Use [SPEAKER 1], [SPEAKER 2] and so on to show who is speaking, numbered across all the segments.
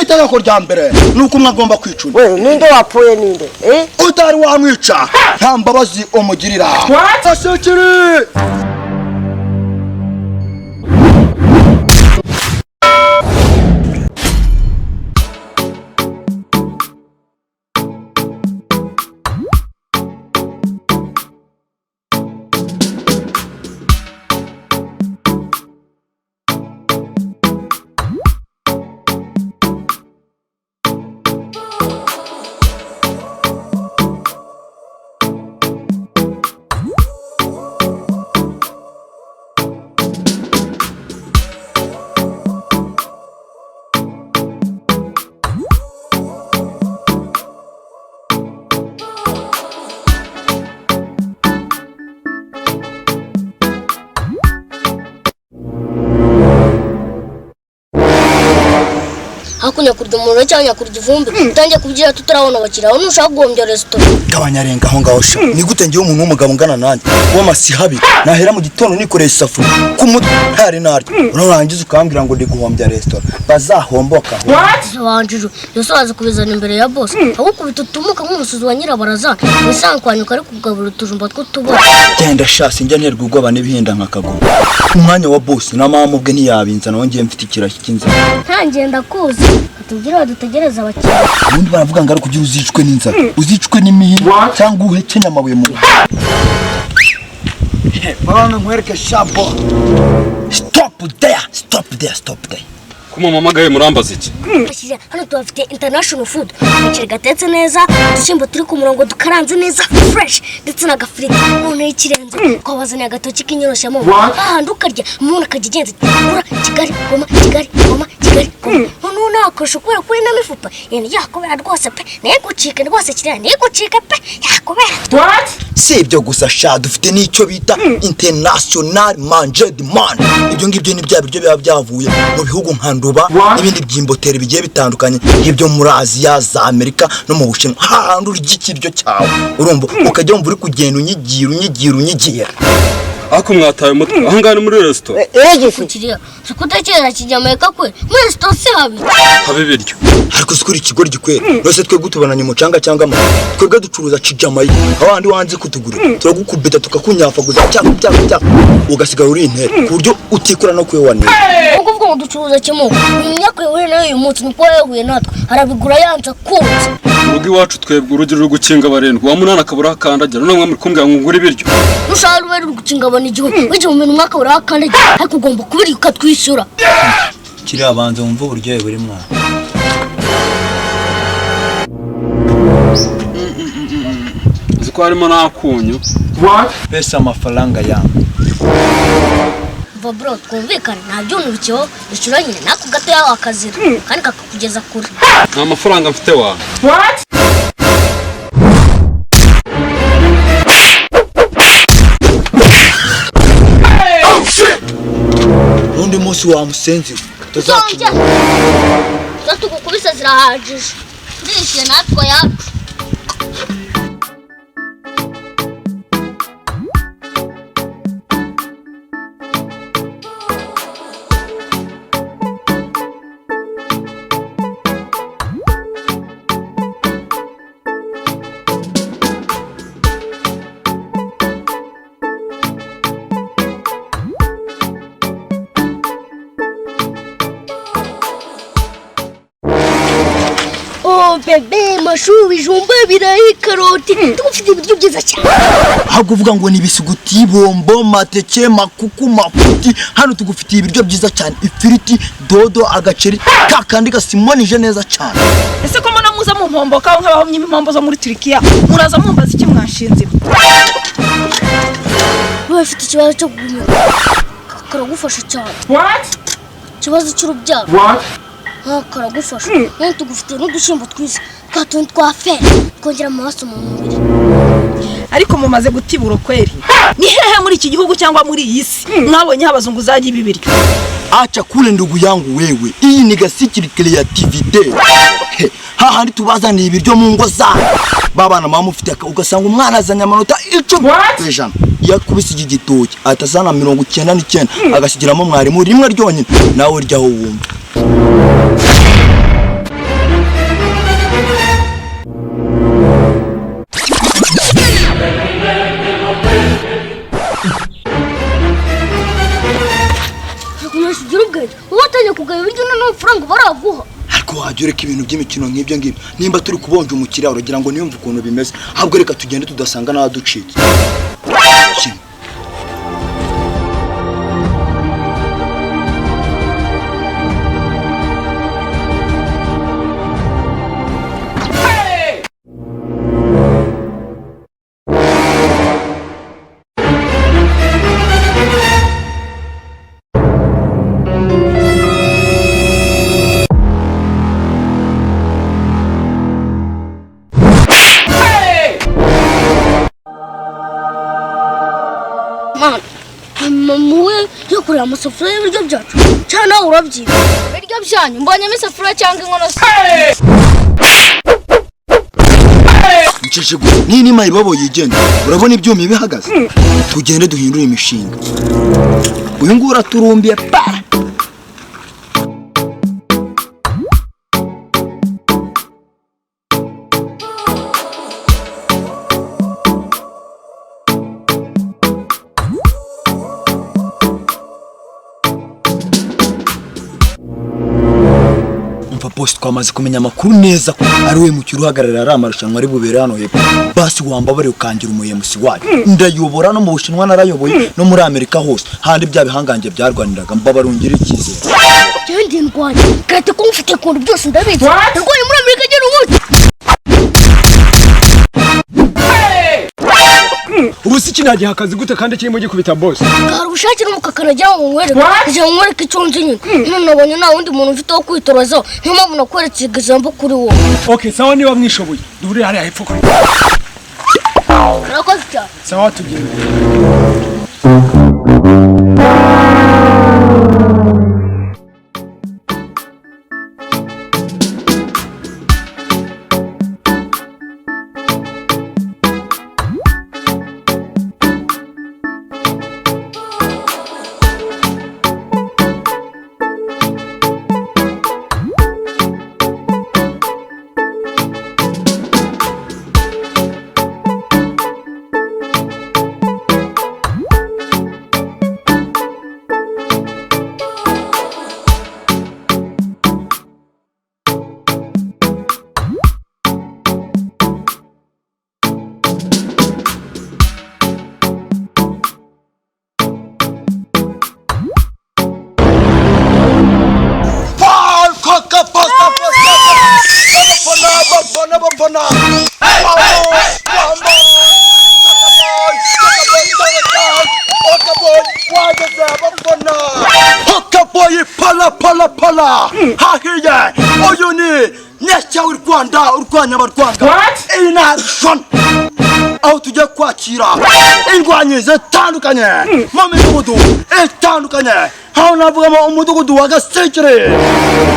[SPEAKER 1] Itegeko rya mbere ni uko umwe agomba kwicuna.
[SPEAKER 2] We ninde wapfuye ninde?
[SPEAKER 1] Utari wamwica nta mbabazi umugirira. Asekiri!
[SPEAKER 3] Hakunya kurya umuriro cyangwa nyakurya ivumbi utangiye kubyira tutarabona abakiriya aho ntushaka guhombya resitora.
[SPEAKER 1] Gabanya renga aho ngaho sha. Ni gute ngiye umuntu w'umugabo ungana nanjye w'amasihabi nahera mu gitondo nikoreye isafuriya ku mutwe ntari naryo, urangiza ukambwira ngo ndi guhombya resitora? Bazahomboka.
[SPEAKER 3] Wanjije yose waza kubizana imbere ya boss agukubita utumuka nk'umusuzi wa nyirabarazana wisankwanyuka ari kugaburira utujumba tw'utubara.
[SPEAKER 1] Genda sha, sinjya nterwa ubwoba n'ibihinda nka kagoma. Umwanya wa boss na mama ubwe ntiyabinzana, wongeye mfite ikirashyi cy'inzara.
[SPEAKER 3] Ntangenda kuzi katubwire badutegereze abakiriya.
[SPEAKER 1] Ubundi baravuga ngo ari kugira uzicwe n'inzara, uzicwe n'imihini cyangwa uhekenye amabuye mu bana. Nkwereke shabo. Stop there, stop there, stop there.
[SPEAKER 4] Ko mumamagaye murambaza iki?
[SPEAKER 3] Abakiriya hano tubafite international food, agaceri gatetse neza, udushyimbo turi ku murongo dukaranze neza fresh, ndetse n'agafiriti. Noneho ikirenze twabazaniye agatoki k'inyoroshamo hahandi ukarya umuntu akajya agenza ura Kigali Goma Kigali Goma Kigali Goma. Noneho nakarusho kubera kuri ino mifupa yenda yakubera rwose pe, ntigucike rwose kiriya, ntigucike pe, yakubera.
[SPEAKER 1] Si ibyo gusa sha, dufite n'icyo bita international manjed man. Ibyo ngibyo ni bya biryo biba byavuye mu bihugu nka Nduba n'ibindi byimboteri bigiye bitandukanye nk'ibyo muri Aziya, za Amerika no mu Bushinwa. Hahandi urya ikiryo cyawe urumva ukajya wumva uri kugenda unyigira unyigira unyigira.
[SPEAKER 4] Ariko mwataye umutwe, aha ngaha ni muri resitora.
[SPEAKER 2] Egisi.
[SPEAKER 3] Kiriya si kutekereza kijamayika kwe, muri resitora si habi.
[SPEAKER 4] Haba ibiryo.
[SPEAKER 1] Ariko si kuri ikigoryi kwera rwose, twebwe tubonanye umucanga cyangwa amabuye, twebwe ducuruza kijamayika. Abandi wanze kutugura turagukubita tukakunyafaguza cyangwa cyangwa cyangwa ugasigara uri intere ku buryo utikura no kwewanira.
[SPEAKER 3] Ubwo uvuga ngo ducuruza kimwe, uyu munyakwe nawe uyu munsi niko yahuye natwe arabigura yanze akunze.
[SPEAKER 4] Mu rugo iwacu twebwe urugi ruri gukinga barindwi, uwa munani akabura aho akandagira, none mwe muri kumbwira ngo ngure ibiryo.
[SPEAKER 3] Nushaka rube ruri gukinga abantu igihumbi w'igihumbi n'umwaka urahakandagira, ariko ugomba kubirya ukatwishyura.
[SPEAKER 1] Kiriya banza wumva uburyohe buri mwana.
[SPEAKER 4] Uzi ko harimo n'akunyu?
[SPEAKER 1] Pesa amafaranga yangu.
[SPEAKER 3] Mva bro, twumvikane, nta byunukiyeho, ishyura nyine n'ako gatoya wakazira kandi kakakugeza kure.
[SPEAKER 4] Nta mafaranga mfite wa.
[SPEAKER 1] N'undi munsi wa musenzi we
[SPEAKER 3] Tuzongera zo tugukubise zirahagije, turishyuye natwe yacu. Oh bebe, mashu, ibijumba, ibirayi, karoti, tugufite ibiryo byiza cyane.
[SPEAKER 1] Ahubwo uvuga ngo ni ibisuguti, bombo, mateke, makuku, mafuti. Hano tugufitiye ibiryo byiza cyane, ifiriti, dodo, agaceri ka kandi gasimonije neza cyane.
[SPEAKER 5] Ese ko mbona muza mumpomboka nk'abahomyi b'impombo zo muri Turikiya, muraza mumbaza iki mwanshinze?
[SPEAKER 3] Niba ufite ikibazo cyo guhumeka karagufasha cyane, ikibazo cy'urubyaro karagufasha. None tugufitiye n'udushyimbo twiza twa tundi twa feri twongera amaraso mu mubiri.
[SPEAKER 5] Ariko mumaze gutibura kweri, ni hehe muri iki gihugu cyangwa muri iyi si mwabonye abazunguzaji b'ibiryo?
[SPEAKER 1] Acha kule ndugu yangu wewe, iyi ni gasikiri creativity. He, hahandi tubazaniye ibiryo mu ngo zanyu babana mama mufite, ugasanga umwana azanye amanota 10% iyo akubise iki gitoki ahita azana 99 agasigiramo mwarimu rimwe ryonyine, nawe uryaho wumva. Ariko wajya ureka ibintu by'imikino nk'ibyo ngibyo. Nimba turi kubonja umukiriya uragira ngo niyumve ukuntu bimeze. Ahubwo reka tugende tudasanga n'abaducitse. Kimwe.
[SPEAKER 3] Mwana, mama we yo kureba amasafuriya y'ibiryo byacu cyangwa nawe urabyiba.
[SPEAKER 2] Ibiryo byanyu mbonyemo isafuriya cyangwa inkono se?
[SPEAKER 1] Mcece gusa ni mayibobo yigenga. Urabona ibyuma bihagaze. Tugende duhindure imishinga. Uyu nguyu uraturumbiye pa. Umva boss, twamaze kumenya amakuru neza ko ari we mukiri uhagararira ari amarushanwa ari bubere hano hepfo. Basi wambabare ukangira umuyemusi wacu. Ndayobora no mu Bushinwa narayoboye no muri Amerika hose. Handi bya bihangange byarwaniraga mbabarungira icyizere.
[SPEAKER 3] Njyewe ndi indwanyi karate ko mfite ukuntu byose ndabizi. Ndwaye muri Amerika agera ubuki.
[SPEAKER 6] Ubu si kinagiha akazi gute kandi kirimo gikubita boss?
[SPEAKER 3] Hari ubushake n'umukaka nagira ngo nkwereke. Kugira ngo nkwereke icyo nzi nyine. None nabonye nta wundi muntu mfite wo kwitorozaho. Niyo mpamvu nakweretse ijambo kuri wowe.
[SPEAKER 6] Okay, sawa niba mwishoboye. Duhurire hariya hepfo kure.
[SPEAKER 3] Murakoze cyane.
[SPEAKER 6] Sawa tugende.
[SPEAKER 1] Pala pala pala hahiye uyu ni nyashya w'u Rwanda urwanya abarwanga iyi ni action aho tujya kwakira indwanyi zitandukanye mu midugudu itandukanye aho navugamo umudugudu wa Gasekere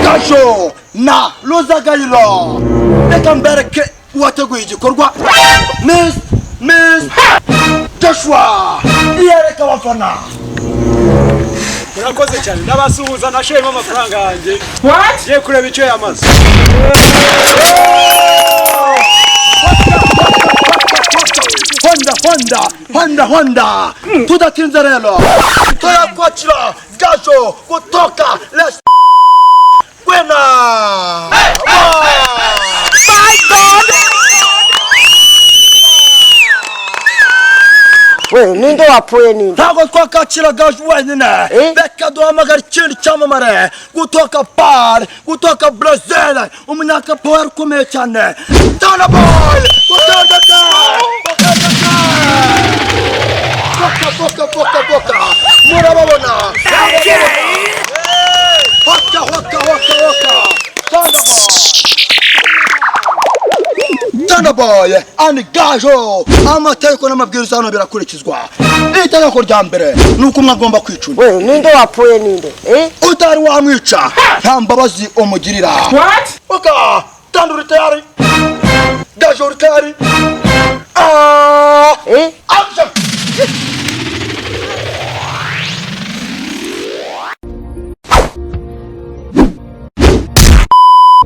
[SPEAKER 1] Gasho na Ruzagayiro. Reka mbereke uwateguye igikorwa Miss Joshua yereka abafana.
[SPEAKER 6] Murakoze cyane ndabasuhuza nashoyemo amafaranga yanjye. Ngiye kureba icyo yamaze.
[SPEAKER 1] Honda Honda Honda Honda tudatinze rero turakwakira Gasho kutoka Les Gwena. My God.
[SPEAKER 7] We ninde wapfuye ninde?
[SPEAKER 1] Ntabwo twakakira Gasho wenyine. Reka duhamagare ikindi cyamamare gutoka Paris, gutoka Brazil, umunyakapower ukomeye cyane Tana Boy gutoka boka boka boka boka murababona. Hoka hoka hoka hoka Tana Boy Tana Boy and Gasho. Amategeko n'amabwiriza hano birakurikizwa. Itegeko rya mbere ni uko umwe agomba kwicuna.
[SPEAKER 7] We ninde wapfuye ninde?
[SPEAKER 1] Utari wamwica nta mbabazi umugirira. Oka tanduri tayari Gasho tayari. Action.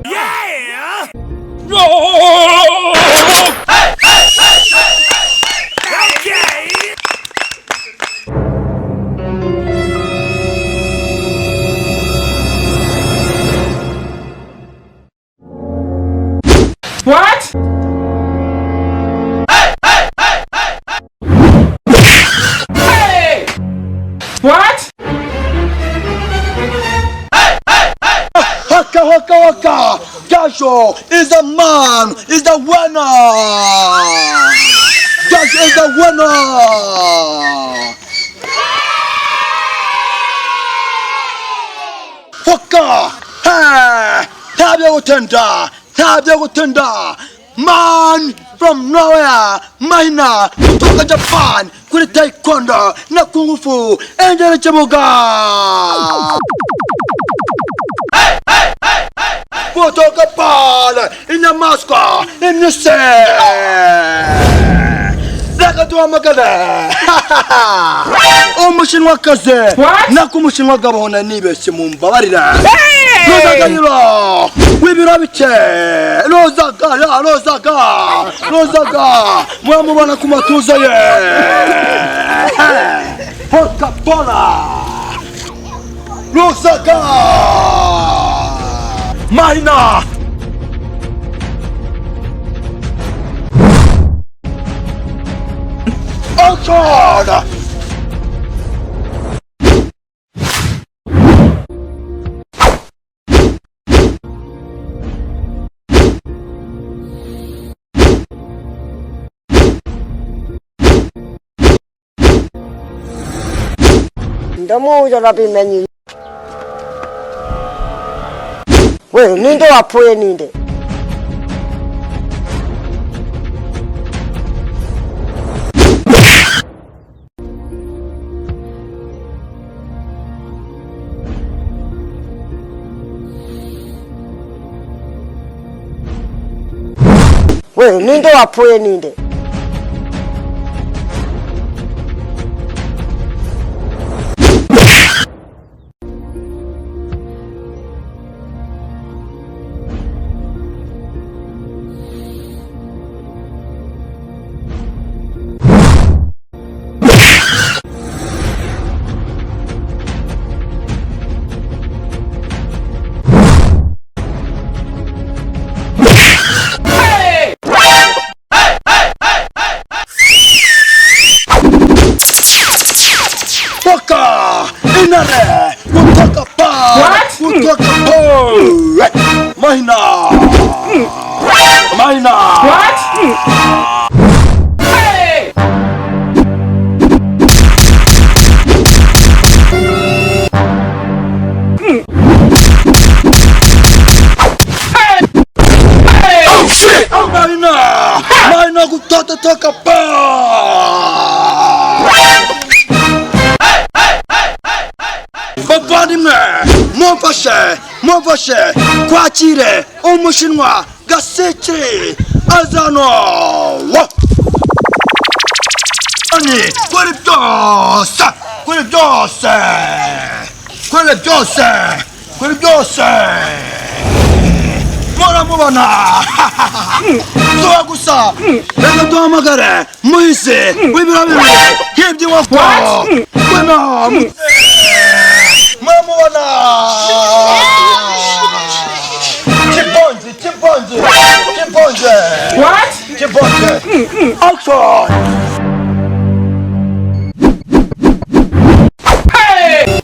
[SPEAKER 6] Yeah!
[SPEAKER 1] Hoka! Gasho is the man, is the winner! Gasho is the winner! Hoka! Ha! Ntabyo gutenda! Ntabyo gutenda! Man from nowhere! Mahina! Kutoka Japan! Kuri taekwondo na kung fu! Engere kibuga! Kutoka pale inyamaswa imyuse reka duhamagare umushinwakazi nako umushinwa gabona nibeshye mumbabarira Rozagayiro w'ibiro bike Rozagaya Rozaga Rozaga muramubona ku matuza ye Hokapola Rozaga Mahina! Action!
[SPEAKER 7] Ndamuzi arabimenye. We ninde wapfuye ninde? We ninde wapfuye ninde?
[SPEAKER 1] Hoka! Inare! Kutoka pa! Kutoka pa! Mahina! Mahina!
[SPEAKER 6] What? Hey! Hey!
[SPEAKER 1] Oh shit! Mahina! Mahina kutoka toka pa! Bavandimwe mumfashe mumfashe kwakire umushinwa Gaseke azano ani kuri byose kuri byose kuri byose kuri byose muramubona tuba gusa reka duhamagare muhise w'ibiro bibiri nk'iby'inkoko muramubona Chibonje chibonje chibonje.
[SPEAKER 6] What?
[SPEAKER 1] Chibonje. Action!
[SPEAKER 6] Hey!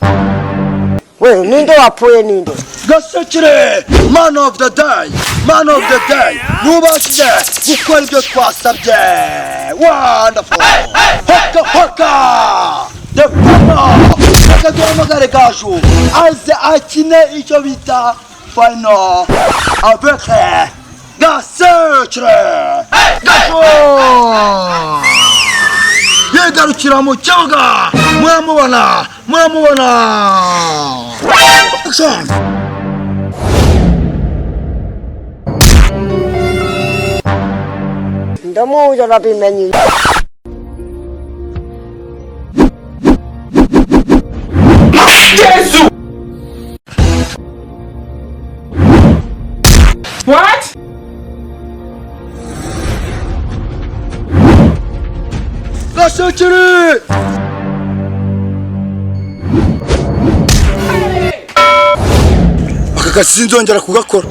[SPEAKER 7] We ninde wapfuye ninde?
[SPEAKER 1] Gasekire man of the day, man of the day. Nubashije gukora ibyo twasabye. Wonderful. Hoka hoka. The final. Reka duhamagare Gaju aze akine icyo bita final avec Gasekire. Gaju yigarukira mu kibuga muramubona muramubona. Action!
[SPEAKER 7] Ndamuzi arabimenye.
[SPEAKER 6] Jesus! What?
[SPEAKER 1] Gasekire! Aka kazi sinzongera kugakora.